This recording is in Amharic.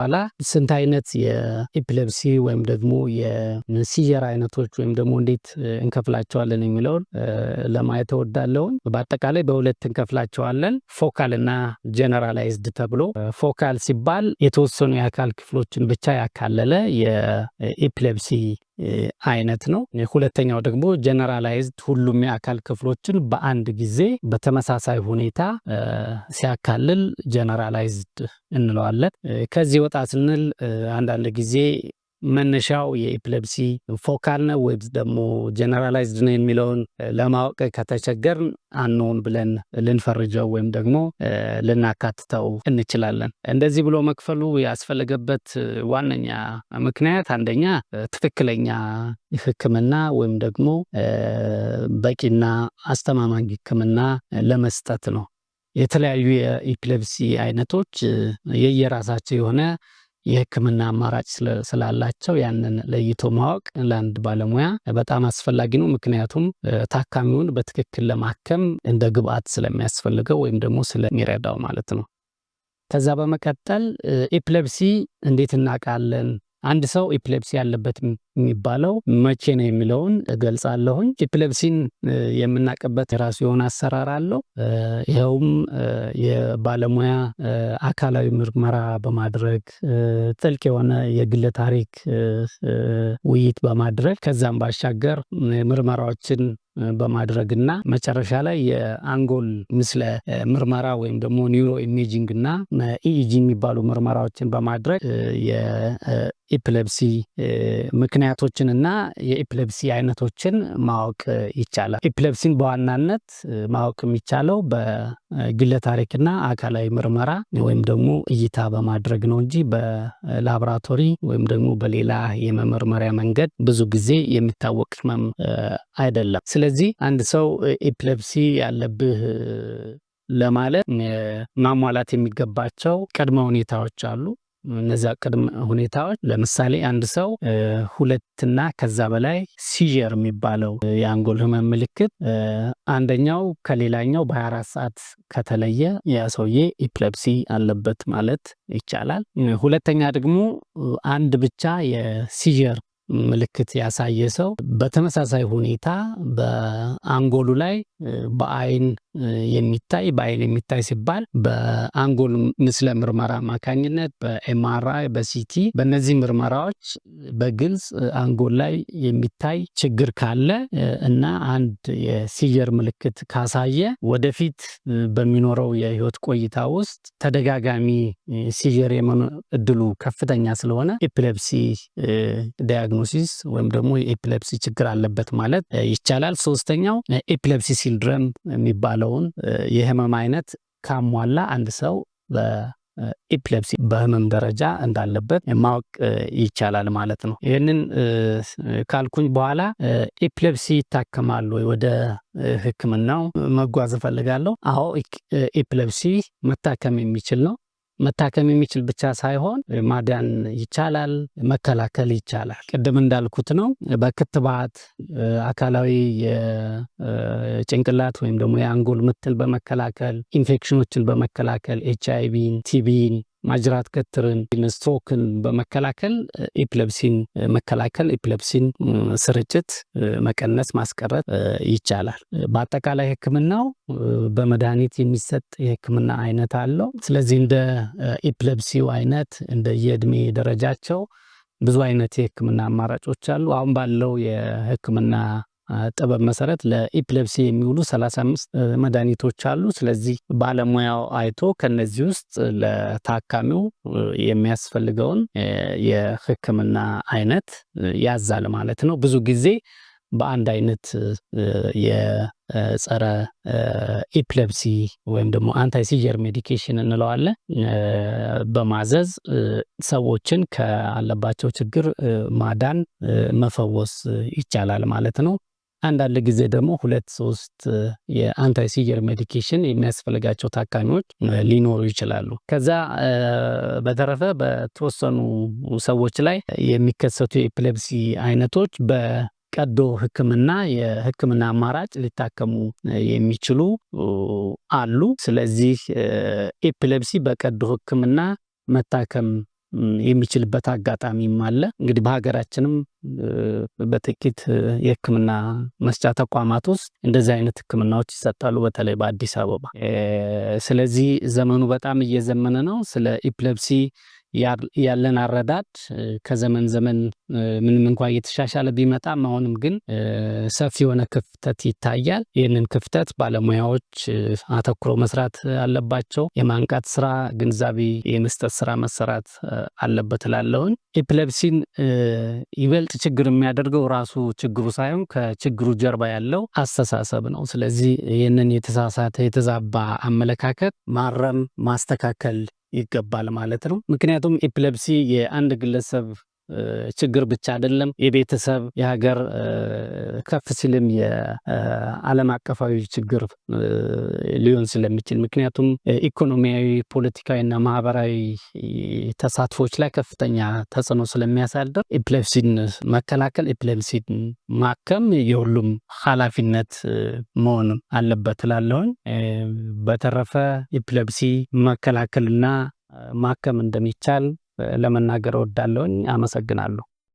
በኋላ ስንት አይነት የ epilepsy ወይም ደግሞ የ seizure አይነቶች ወይም ደግሞ እንዴት እንከፍላቸዋለን የሚለውን ለማየት እወዳለሁኝ። በአጠቃላይ በሁለት እንከፍላቸዋለን፣ focal እና generalized ተብሎ። Focal ሲባል የተወሰኑ የአካል ክፍሎችን ብቻ ያካለለ የ epilepsy አይነት ነው። ሁለተኛው ደግሞ generalized፣ ሁሉም የአካል ክፍሎችን በአንድ ጊዜ በተመሳሳይ ሁኔታ ሲያካልል generalized እንለዋለን። ከዚህ ወጣ ስንል አንዳንድ ጊዜ መነሻው የ epilepsy focal ነው ወይም ደግሞ generalized ነው የሚለውን ለማወቅ ከተቸገርን unknown ብለን ልንፈርጀው ወይም ደግሞ ልናካትተው እንችላለን። እንደዚህ ብሎ መክፈሉ ያስፈለገበት ዋነኛ ምክንያት አንደኛ ትክክለኛ ሕክምና ወይም ደግሞ በቂና አስተማማኝ ሕክምና ለመስጠት ነው። የተለያዩ የ epilepsy አይነቶች የየራሳቸው የሆነ የህክምና አማራጭ ስላላቸው ያንን ለይቶ ማወቅ ለአንድ ባለሙያ በጣም አስፈላጊ ነው። ምክንያቱም ታካሚውን በትክክል ለማከም እንደ ግብአት ስለሚያስፈልገው ወይም ደግሞ ስለሚረዳው ማለት ነው። ከዛ በመቀጠል epilepsy እንዴት እናውቃለን? አንድ ሰው epilepsy ያለበት የሚባለው መቼ ነው የሚለውን እገልጻለሁኝ። Epilepsy ን የምናውቅበት የራሱ የሆነ አሰራር አለው። ይኸውም የባለሙያ አካላዊ ምርመራ በማድረግ፣ ጥልቅ የሆነ የግለ ታሪክ ውይይት በማድረግ፣ ከዛም ባሻገር ምርመራዎችን በማድረግና መጨረሻ ላይ የአንጎል ምስለ ምርመራ ወይም ደግሞ neuroimaging እና EEG የሚባሉ ምርመራዎችን በማድረግ የ epilepsy ምክንያቶችን እና የ epilepsy አይነቶችን ማወቅ ይቻላል። Epilepsy ን በዋናነት ማወቅ የሚቻለው በግለ ታሪክና አካላዊ ምርመራ ወይም ደግሞ እይታ በማድረግ ነው እንጂ በላቦራቶሪ ወይም ደግሞ በሌላ የመመርመሪያ መንገድ ብዙ ጊዜ የሚታወቅ ህመም አይደለም። ስለዚህ አንድ ሰው epilepsy ያለብህ ለማለት ማሟላት የሚገባቸው ቅድመ ሁኔታዎች አሉ። እነዚያ ቅድመ ሁኔታዎች ለምሳሌ አንድ ሰው ሁለትና ከዛ በላይ seizure የሚባለው የአንጎል ህመም ምልክት አንደኛው ከሌላኛው በ24 ሰዓት ከተለየ ያ ሰውዬ epilepsy አለበት ማለት ይቻላል። ሁለተኛ ደግሞ አንድ ብቻ የ seizure ምልክት ያሳየ ሰው በተመሳሳይ ሁኔታ በአንጎሉ ላይ በአይን የሚታይ ሲባል በአንጎል ምስለ ምርመራ አማካኝነት በ MRI፣ በ CT፣ በእነዚህ ምርመራዎች በግልጽ አንጎል ላይ የሚታይ ችግር ካለ እና አንድ የ seizure ምልክት ካሳየ ወደፊት በሚኖረው የህይወት ቆይታ ውስጥ ተደጋጋሚ seizure የመኖር እድሉ ከፍተኛ ስለሆነ epilepsy diagnosis ወይም ደግሞ የ epilepsy ችግር አለበት ማለት ይቻላል። ሶስተኛው epilepsy syndrome የሚባለውን የህመም አይነት ካሟላ አንድ ሰው በ epilepsy በህመም ደረጃ እንዳለበት ማወቅ ይቻላል ማለት ነው። ይህንን ካልኩኝ በኋላ epilepsy ይታከማል ወይ? ወደ ህክምናው መጓዝ እፈልጋለሁ። አዎ፣ epilepsy መታከም የሚችል ነው። መታከም የሚችል ብቻ ሳይሆን ማዳን ይቻላል፣ መከላከል ይቻላል። ቅድም እንዳልኩት ነው። በክትባት፣ አካላዊ የጭንቅላት ወይም ደግሞ የአንጎል ምትን በመከላከል፣ ኢንፌክሽኖችን በመከላከል፣ HIV ን፣ TB ን፣ ማጅራት ገትርን፣ ስትሮክን በመከላከል epilepsy ን መከላከል፣ epilepsy ን ስርጭት መቀነስ፣ ማስቀረት ይቻላል። በአጠቃላይ ሕክምናው በመድኃኒት የሚሰጥ የሕክምና አይነት አለው። ስለዚህ እንደ epilepsy ው አይነት፣ እንደ የእድሜ ደረጃቸው ብዙ አይነት የሕክምና አማራጮች አሉ። አሁን ባለው የሕክምና ጥበብ መሰረት ለ epilepsy የሚውሉ 35 መድኃኒቶች አሉ። ስለዚህ ባለሙያው አይቶ ከነዚህ ውስጥ ለታካሚው የሚያስፈልገውን የህክምና አይነት ያዛል ማለት ነው። ብዙ ጊዜ በአንድ አይነት የጸረ epilepsy ወይም ደግሞ anti seizure medication እንለዋለን በማዘዝ ሰዎችን ከአለባቸው ችግር ማዳን፣ መፈወስ ይቻላል ማለት ነው። አንዳንድ ጊዜ ደግሞ ሁለት ሶስት የ anti seizure medication የሚያስፈልጋቸው ታካሚዎች ሊኖሩ ይችላሉ። ከዛ በተረፈ በተወሰኑ ሰዎች ላይ የሚከሰቱ የ epilepsy አይነቶች በቀዶ ሕክምና የሕክምና አማራጭ ሊታከሙ የሚችሉ አሉ። ስለዚህ epilepsy በቀዶ ሕክምና መታከም የሚችልበት አጋጣሚም አለ። እንግዲህ በሀገራችንም በጥቂት የሕክምና መስጫ ተቋማት ውስጥ እንደዚህ አይነት ሕክምናዎች ይሰጣሉ፣ በተለይ በአዲስ አበባ። ስለዚህ ዘመኑ በጣም እየዘመነ ነው። ስለ epilepsy ያለን አረዳድ ከዘመን ዘመን ምንም እንኳ እየተሻሻለ ቢመጣም አሁንም ግን ሰፊ የሆነ ክፍተት ይታያል። ይህንን ክፍተት ባለሙያዎች አተኩሮ መስራት አለባቸው። የማንቃት ስራ፣ ግንዛቤ የመስጠት ስራ መሰራት አለበት እላለሁኝ። Epilepsy ን ይበልጥ ችግር የሚያደርገው ራሱ ችግሩ ሳይሆን ከችግሩ ጀርባ ያለው አስተሳሰብ ነው። ስለዚህ ይህንን የተሳሳተ የተዛባ አመለካከት ማረም ማስተካከል ይገባል ማለት ነው። ምክንያቱም epilepsy የአንድ ግለሰብ ችግር ብቻ አይደለም። የቤተሰብ፣ የሀገር፣ ከፍ ሲልም የዓለም አቀፋዊ ችግር ሊሆን ስለሚችል፣ ምክንያቱም ኢኮኖሚያዊ፣ ፖለቲካዊና ማህበራዊ ተሳትፎች ላይ ከፍተኛ ተጽዕኖ ስለሚያሳድር epilepsy ን መከላከል፣ epilepsy ን ማከም የሁሉም ኃላፊነት መሆን አለበት እላለሁኝ። በተረፈ epilepsy መከላከልና ማከም እንደሚቻል ለመናገር እወዳለሁኝ። አመሰግናለሁ።